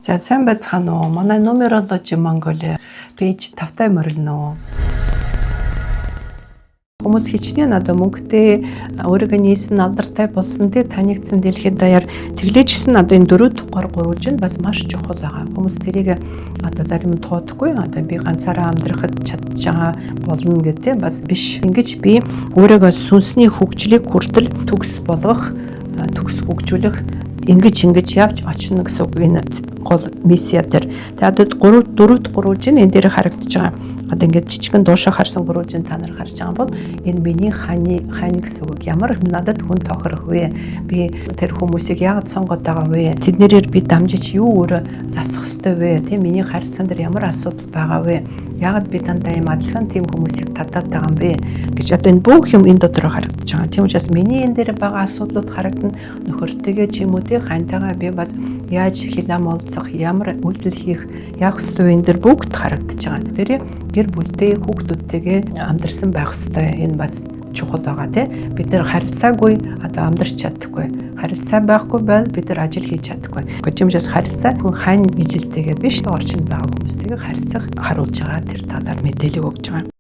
За, сайн байцгаана уу? Манай Numerology Mongolia page тавтай морилно уу? Хүмүүс хичнээн одоо мөнгөтэй, өөрийгөө нийсэн, алдартай болсон тий, танигдсан дэлхийд даяар тэглээжсэн, одоо энэ дөрөв дугаар гурвалж нь бас маш чухал байгаа. Хүмүүс тэрийг одоо зарим нь туудаггүй, одоо би ганцаараа амьдрахад чадж байгаа болно гэдэг бас биш. Ингэж би өөрийгөө сүнсний хөгжлийг хүртэл төгс болгох, төгс хөгжүүлэх, ингэж явж очно гэсэн үг энэ гол миссия дээр. Тэгээд одоо 3 4 дахь гурвалж нь энэ дээр харагдаж байгаа. Одоо ингээд жижигэн доошоо харсан гурвалжин та нар харж байгаа бол энэ миний хань хань гэсэн үг. Ямар надад хүн тохирох вэ? Би тэр хүмүүсийг яагаад сонгоод байгаа вэ? Тэднэрээр би дамжиж юу өөрөө засах ёстой вэ? Тийм, миний харилцаан дээр ямар асуудал байгаа вэ? Яагаад би дандаа юм адилхан тийм хүмүүсийг татаад байгаа юм бэ гэж одоо энэ бүх юм энэ дотор харагдаж байгаа. Тийм учраас миний энэ дээр байгаа асуудлууд харагдана. Нөхөртэйгээ ч юм уу тий, ханьтайгаа би бас яаж хил ам олцох, ямар үйлдэл хийх, яах ёстой вэ, энэ дээр бүгд харагдаж байгаа. Тэр гэр бүлтэй, хүүхдүүдтэйгээ амьдарсан байх ёстой. Энэ бас чухал байгаа тий. Бид нар харилцаагүй одоо амьдарч чадахгүй. Харилцаа байхгүй бол бид нар ажил хийж чадахгүй. Тийм учраас харилцаа хүн хань ижилтэйгээ биш, орчинд байгаа хүмүүстэйгээ харилцах харуулж байгаа, тэр талаар мэдээлэл өгж байгаа.